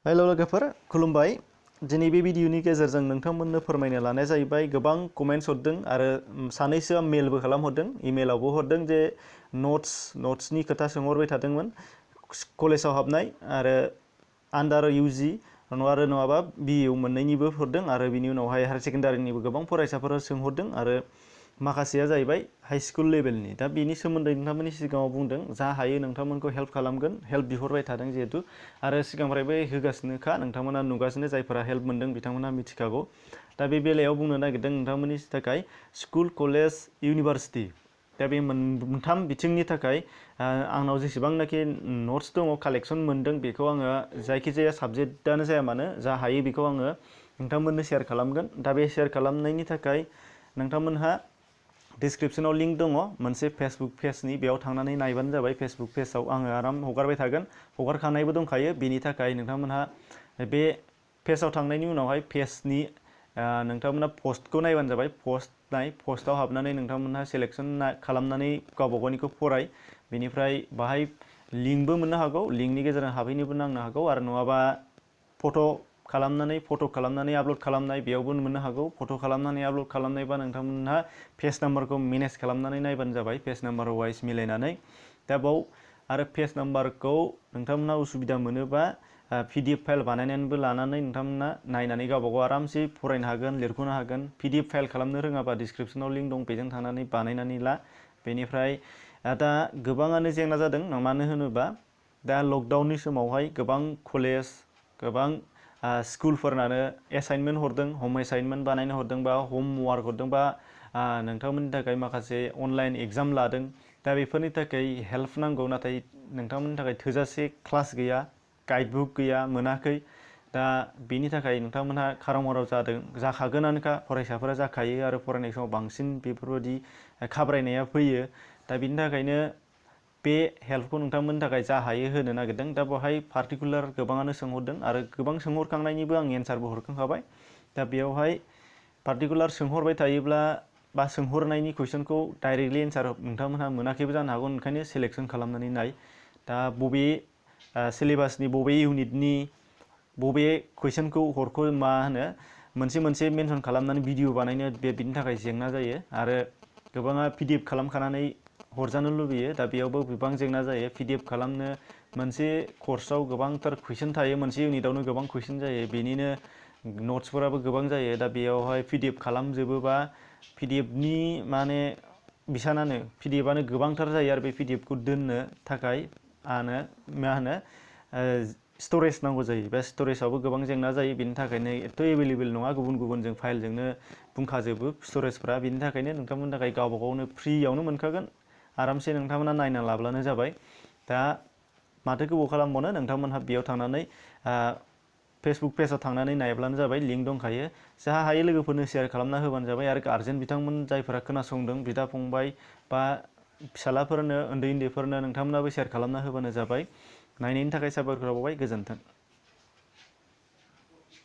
हेल' लोगोफोर खुलुमबाय। दिनै बे भिडिअनि गेजेरजों नोंथांमोननो फोरमायनो लानाय जाहैबाय गोबां कमेन्ट्स हरदों आरो सानैसोआ मेलबो खालामहरदों, इमेलावबो हरदों जे नट्सनि खोथा सोंहरबाय थादोंमोन कलेजाव हाबनाय आरो आन्डार इउजि आरो नङाबा बिए मोननैनिबो हरदों आरो बिनि उनावहाय हायार सेकेन्डारिनिबो गोबां फरायसाफोरा सोंहरदों आरो माखासेया जाहैबाय हाई स्कुल लेभेलनि। दा बेनि सोमोन्दै नोंथांमोननि सिगाङाव बुंदों जा हायो नोंथांमोनखौ हेल्प खालामगोन, हेल्प बिहरबाय थादों जिहेतु आरो सिगांनिफ्रायबो होगासिनोखा, नोंथांमोना नुगासिनो, जायफोरा हेल्प मोन्दों बिथांमोना मिथिखागौ। दा बे बेलायाव बुंनो नागिरदों नोंथांमोननि थाखाय स्कुल, कलेज, इउनिभार्सिटि दा बे मोनथाम बिथिंनि थाखाय आंनाव जेसेबांनाखि नट्स दङ, कालेक्सन मोन्दों, बेखौ आङो जायखिजाया साबजेक्टआनो जाया मानो जा हायो बेखौ आङो नोंथांमोननो शेयार खालामगोन। दा बे शेयार खालामनायनि थाखाय नोंथांमोनहा डिसक्रिप्शनाव लिंक दङ मोनसे फेसबुक पेजनि, बेयाव थांनानै नायबानो जाबाय। फेसबुक पेजाव आङो आराम हगारबाय थागोन, हगारखानायबो दंखायो। बेनि थाखाय नोंथांमोनहा बे पेजाव थांनायनि उनावहाय पेजनि नोंथांमोना पस्टखौ नायबानो जाबाय। पस्टआव हाबनानै नोंथांमोनहा सेलेक्सन खालामनानै गावबा गावनिखौ फराय। बेनिफ्राय बाहाय लिंकबो मोननो हागौ, लिंकनि गेजेरजों हाबहैनोबो नांनो हागौ आरो नङाबा फट' खालामनानै आपल'ड खालामनाय बेयावबो मोननो हागौ। फट' खालामनानै आपल'ड खालामनायबा नोंथांमोनहा पेज नाम्बारखौ मेनेज खालामनानै नायबानो जाबाय, पेज नाम्बार वाइज मिलायनानै। दा बाव आरो पेज नाम्बारखौ नोंथांमोना उसुबिदा मोनोबा PDF फाइल बानायनानैबो लानानै नोंथांमोना नायनानै गावबा गाव आरामसे फरायनो हागोन, लिरख'नो हागोन। PDF फाइल खालामनो रोङाबा डिसक्रिप्शनाव लिंक दं, बेजों थांनानै बानायनानै ला। बेनिफ्राय दा गोबाङानो जेंना जादों, मानो होनोबा दा लकडाउननि समावहाय गोबां कलेज, गोबां स्कुलफोरानो एसाइनमेन्ट हरदों, हम एसाइनमेन्ट बानायनो हरदों बा हमवार्क हरदों बा नोंथांमोननि थाखाय माखासे अनलाइन एग्जाम लादों। दा बेफोरनि थाखाय हेल्प नांगौ, नाथाय नोंथांमोननि थाखाय थोजासे क्लास गैया, गाइडबुक गैया, मोनाखै। दा बेनि थाखाय नोंथांमोनहा खाराव जाखागोनानोखा, फरायसाफोरा जाखायो आरो फरायनाय समाव बांसिन बेफोरबायदि खाब्रायनाया फैयो। दा बिनि थाखायनो बे हेल्पखौ नोंथांमोननि थाखाय जा हायो होनो नागिरदों। दा बेवहाय पार्टिकुलार गोबाङानो सोंहरदों आरो गोबां सोंहरखांनायनिबो आं एन्सारबो हरखांखाबाय। दा बेयावहाय पार्टिकुलार सोंहरबाय थायोब्ला बा सोंहरनायनि कुइसनखौ डाइरेक्टलि एन्सार नोंथांमोनहा मोनाखैबो जानो हागौ, ओंखायनो सेलेक्सन खालामनानै नाय। दा बबे सिलेबासनि बबे इउनिटनि बबे कुइसनखौ हरखो मोनसे मेनसन खालामनानै भिडिअ बानायनो बिनि थाखाय जेंना जायो आरो गोबाङा PDF खालामखानानै हरजानो लुबैयो। दा बेयावबो गोबां जेंना जायो। PDF खालामनो मोनसे कर्सआव गोबांथार कुइसन थायो, मोनसे इउनिटआवनो गोबां कुइसन जायो, बेनिनो नट्सफोराबो गोबां जायो। दा बेयावहाय PDF खालामजोबोबा PDFनि PDFआनो गोबांथार जायो आरो बे PDFखौ दोननो थाखाय स्टरेज नांगौ जायो। बे स्टरेजआवबो गोबां जेंना जायो, बेनि थाखायनो एथ' एभेलेबेल नङा, गुबुन फाइलजोंनो बुंखाजोबो स्टरेजफ्रा। बेनि थाखायनो नोंथांमोननि थाखाय गावबा गावनो फ्रियावनो मोनखागोन, आरामसे नोंथांमोना नायना लाब्लानो जाबाय। दा माथो गोबाव खालामबावनो, नोंथांमोनहा बेयाव थांनानै फेसबुक पेजाव थांनानै नायब्लानो जाबाय, लिंक दंखायो। जा हायो लोगोफोरनो शेयार खालामना होबानो जाबाय आरो गार्जेन बिथांमोन जायफोरा खोनासंदों, बिदा फंबाय बा फिसालाफोरनो, उन्दैफोरनो नोंथांमोनाबो शेयार खालामना होबानो जाबाय। नायनायनि थाखाय साबायखर बावबाय, गोजोन्थों।